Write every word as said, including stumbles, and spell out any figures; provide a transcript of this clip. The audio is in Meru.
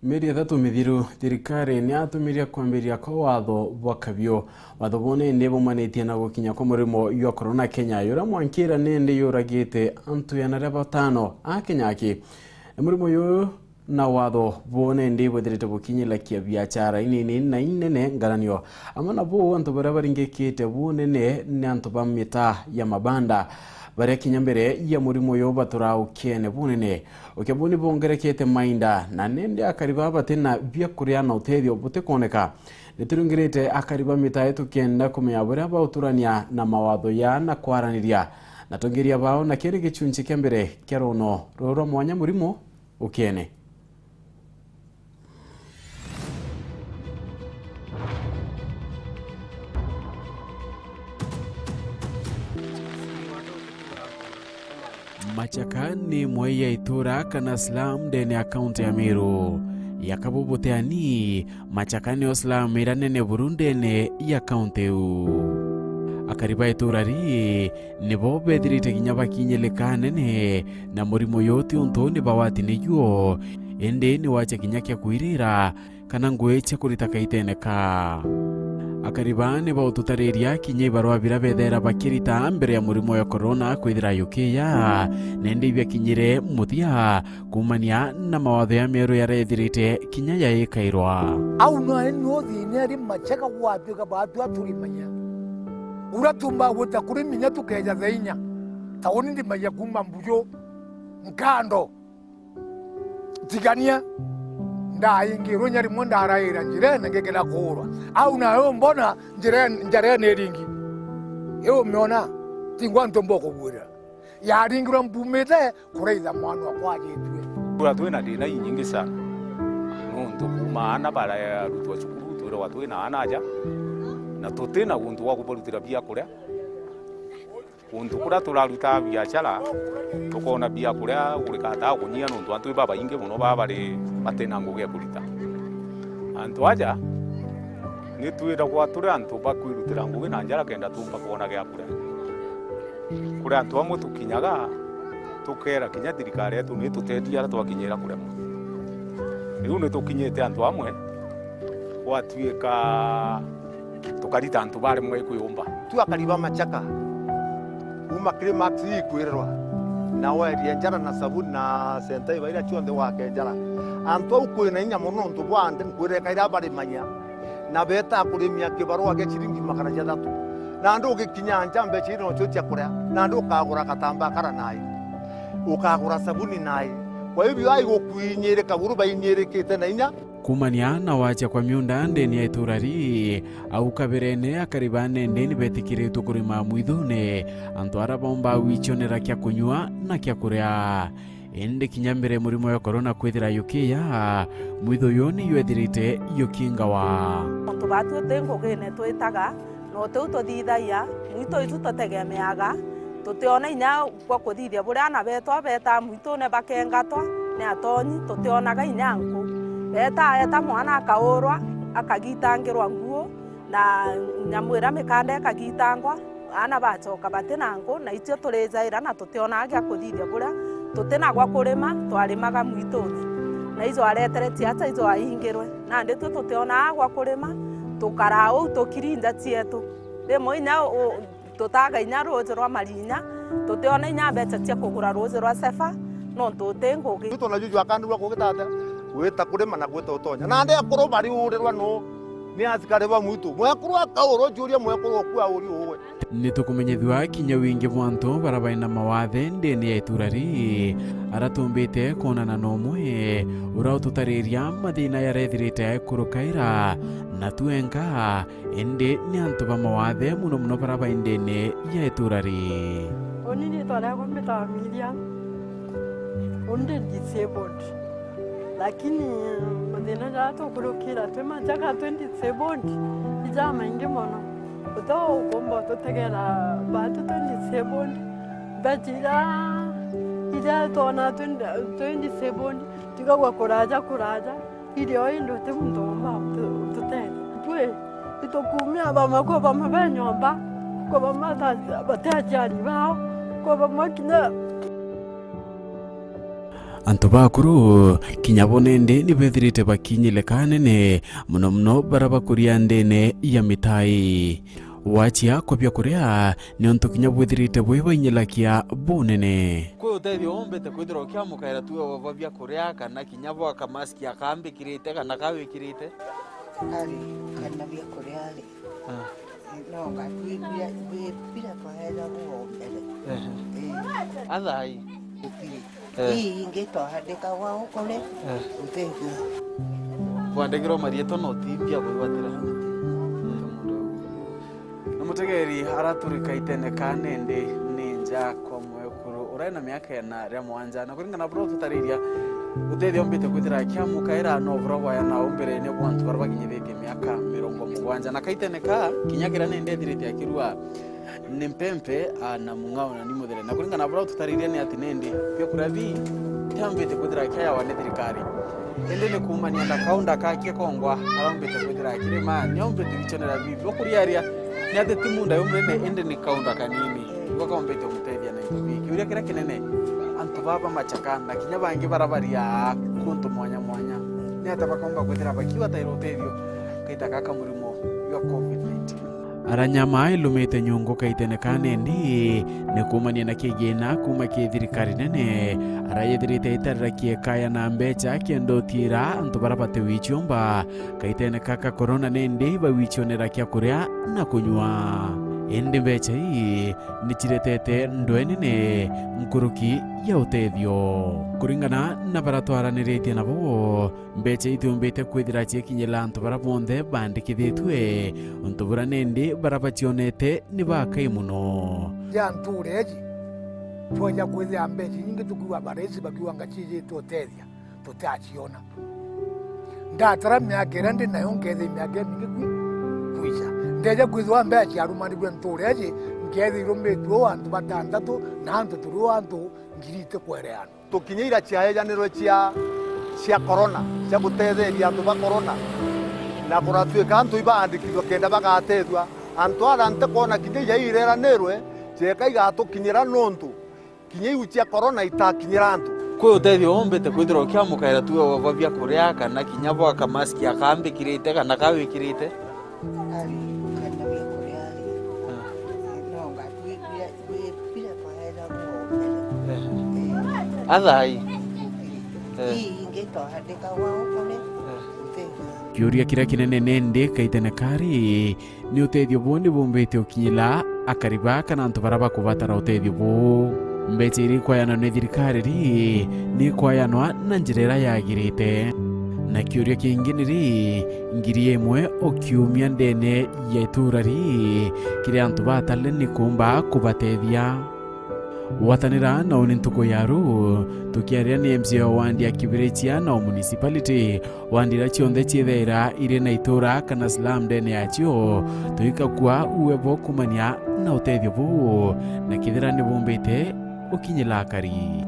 Mieri ithatu mithiru, thirikari ni yatumirie kwambiria kwa watho bwa kabio. Watho buu nindi bumanitie na gukinya kwa murimo jwa corona Kenya, juria mwankira nindi juragite antu igana ria batano a Kenya aki. Na murimo juju na watho buu nindi bwithirite bukinyirakia biachara inini na inene ngaranio. Amwe na buu, antu baria baringikite bunene ni antu ba mitaa ya mabanda, baria kinya mbere ya murimo juju baturaga ukiene bunene. Ukia buu ni bwongerekete mainda, na nindi akari baa bati na biakuria na utethio butikwoneka. Ni turingirite akari ba mitaa tukienda kumenya buria bauturania na mawatho jaa na kwaraniria na atongeria bao, na kiri gichunchi kia mbere kia runo ruru rwa mwanya murimo ukiene. Machaka ni imwe ya itura kana slum ndene ya kaunti ya Meru. Ya kabubu teani, Machaka niyo slum iria nene buru ndene ya kaunti iu. Akari ba itura riri nibo bethirite kinya bakinyilika nene na murimo juju, ti untu ni bawati nijuo, indi ni wacha kinya kia kwirira kana ngui cia kurita kaitene ka. Akari baa ni baututariria kinya ibarua biria bethera bakirita mbere ya murimo ya corona kwithira yukiya, na indi ibiakinyire muthia kuumania na mawatho ya mieru yarethirite kinya yaikairwa. Au nae no thiina ri Machaka gwatuika baatu aturimagia. Uria tuumba gwita kuri minya tukeja thainya. Ta uni ndimagia kuuma Mbuyu, Nkando, Tigania, ndaingirwe inya rimwe ndaraira njirene ngikira kuurwa. Au nayo mbona njirene, njarene iringi. Iu umiona, tingwa ntumba ukugwirira. Yaringirwe mbumite kuraitha mwana okwa ajitue. Kura twina thina inyingi sana. Nuntu kuuma aana bararutwa cukuru, twiragwa twina aana aja, na tutina guntu gwa kubarutira biakuria. Kuntu kuria turarutaa biachara, tukoona biakuria gurikataa kunyia nuntu antu i babaingi mono baa bari batina ngugi ya kurita. Antu aja ni twiragwa turi antu ba kwirutira ngugi na njara kenda tuumba kwona gia kuria. Kuri antu amwe tukinyaga, tukeera kinya thirikari yetu ni itutethia aria twakinyira kuremwa. Riu ni tukinyite antu amwe, gwatuika tukarita antu baremwe kwiyumba. Tu akari ba Machaka, kuuma kiri Max ikwirirwa, na werie njara na sabuni na senta ibaira cionthe wake njara. Antu au kwina inya mono nontu bwa nde nkwireka iria barimanya, na beeta kurimia kibarua gia ciringi magana jathatu. Nandi ugikinya nja mbeca iria nocio cia kuria, nandi ukagura gatambaa kara nai, ukagura sabuni nai. Kwa hivyo ai gukwinyirika buru bainyirikite na inya. Kuumania na wacha kwa miunda ndene ya itura riri, au kabirene akari ba nende ni betikiritwe kurima mwithune, antu aria baumba gwichonera kia kunyua na kia kuria. Indi kinya mbere murimo ya corona kwithira yukiya, mwitho uyu ni jwethirite jukingawa. Antu batu ti ngugine twitaga, no tiu tuthithagia, mwito itu tutegemeaga, tutiona inya bwa kuthithia buria aana beetwa beetaa mwitune bakengatwa ni atonyi, tutionaga inya nku. Beetaa eeta mwana akaurwa, akagitangirwa nguo, na nyamu iria mikanda ikagitangwa, aana bacoka bati na nku, na itio turijaira na tutionaga gia kuthithia buria, tutina gwa kurima, twarimaga mwitune. Na ijo aretere ciaca ijo aingirwe. Nandi twi tutionaga gwa kurima, tukaraa uu tukirinja cietu. Rimwe inya u-, tutaga inya ruuji rwa marinya, tutiona inya mbeca cia kugura ruuji rwa sefa, nontu uti ngugi. Twitwa na juju akandirwa kugita atia? Gwita kurima na gwita utonya. Nandi akuru bariurirwa nuu? Ni asikari ba mwitu. Mwekuru akaurwa, ujuria mwekuru uku auri uwe. Ni tukumenyithua kinya wingi bwa antu baria bai na mawathe ndene ya itura riri, aria tumbite kwonana na umwe uria ututariria mathina yarethirite kurukaira, na twenka, indi ni antu ba mawathe mono mono baria bai ndene ya itura riri. Uni ritwa riakwa mbitawa Miriam. Uni ndi disabled. Lakini mathina jaria tukurukira twi Machaka twi disabled, ni jamaingi mono. Uti ukumba ututegera batu twi disabled. Mbeca iria, iria twona twi, twi disabled, twigagua kuraja, kuraja. Irio indi uti muntu umba utu-, ututethia. Twi, itukumia bamwe, kwi bamwe be nyomba, kwi bamwe bata-, bati aciari bao, kwi bamwe kinya. Antu bakuru kinya bo nindi ni bethirite bakinyile kanene, mono mono bara bakuria ndene ya mitai. Wachia kwa biakuria, niontu kinya bwithirite bwi bainyila kia bunene. Kwi utethio umbite kwithirwa ukiamukaira tu bwa biakuria, kana kinya bwa kamaski akambikirite kana kawikirite? Ari, kana biakuria ari. Ah. No nga twi-, bia-, bi-, bira twaheagwa o mbere. Ehe. Ii. Athai. Gutiri. Eh. Ii ingi twaandikagwa ukuri, eh, utethio. Kwandikirwa marietwa no ti mbia kwigwatira. Na mutegeri araturika itene ka nindi ni nja kwa mwekuru urai na miaka ena ria mwanja, na kuringana na buria ututariria, utethio mbite kwithira akiamukaira no buria bwaya na umbirene bwa antu baria bakinyithitie miaka mirongo mugwanja. Na kaitene ka, kinya kiria nindi ethirite akirua ni mpempe, a, na mung'ao na ni muthere. Na kuringana na buria ututaririe ni ati nindi biakuria bii tiambite kwithira kiayawa ni thirikari. Indi ni kuumania na kaunda kake kongwa araumbite kwithira akirima, ni aumbite bichonera bii biakuria aria. Ni ati ti munda jumunene, indi ni kaunda kanini. Niko kaumbite umutethia na into bingi. Kiuria kiria kinene, antu baba machaka na kinya bangi bara baria kuntu mwanya mwanya, ni ata bakaumba kwithira bakiwataira utethio kaita gaka murimo jwa covid nineteen? Aranyama ilumite nyungu kaitene ka nindi, ni kuumania na kigina kuuma ki thirikari nene, arayethirite itarira kiekaya na mbecha kenda utiira antu bara batiwichiumba kaitene ka ka korona nindi bawichionera kia kuria na kunyua. Indi mbecha ii ni ciretete ndwe nene nkuruki ya utethio. Kuringana na bara twaraniritie nabo, mbecha itiumbite kwithira cikinyira antu bara bonthe bandikithitue, untu bura nindi bara bacionete ni bakai mono. Ja ntuura iji, twaja kwithira mbecha inyingi tukiuga bareci bakiuga nga ciijite utethia. tutiaciona. Ndatara miaka iria ndi nayo, nkethia miaka imingi kwi-, kwicha. Ndeja kwithirwa mbeca ciarumanirue ntuura iji, nkethia irumitue o antu batantatu, na antu turi o antu ngiri itikwereana. Tukinyira ciaejanirwe cia, cia korona, cia gutetheria antu ba korona, na kuratuika antu ibaandikithua kenda bagatethua. Antu ara ntikwona kinya iria ireranirwe, cieka igatukinyira nontu kinya iu cia korona itakinyira antu. Kwi utethio umbite kwithirwa ukiamukaira tu bwa bia kuria, kana kinya bwa kamaski akambikirite kana kawikirite? Ari, kana bia kuria ari. Ah. No nga twi-, bia, bia, bia twaheagwa o mbere. Eh. Eh. Athai. Eh. Ii ingi twaandikagwa o kuri, eh, utethio. Kiuria kiria kinene nindi kaitene kari, ni utethio buu ni bumbite ukinyila akari baa kana antu bara bakubatara utethio buu? Mbecha iria ikwayanwa ni thirikari ri, ni ikwayanwa na njira iria yagirite? Na kiuria kingi ni ri, ngiri imwe o kiumia ndene ya itura ri, kiri antu batale ni kuumba kubatethia? Gwatanira na uni ntuku ya ru, tukiaria ni M C A wa wandi ya Kibirichia na o municipality, wandi iria cionthe ciithaira iri na itura kana slum ndene yacio, tuikakua uwe bo kumania na utethio buu, na kethira ni bumbite ukinyila akari.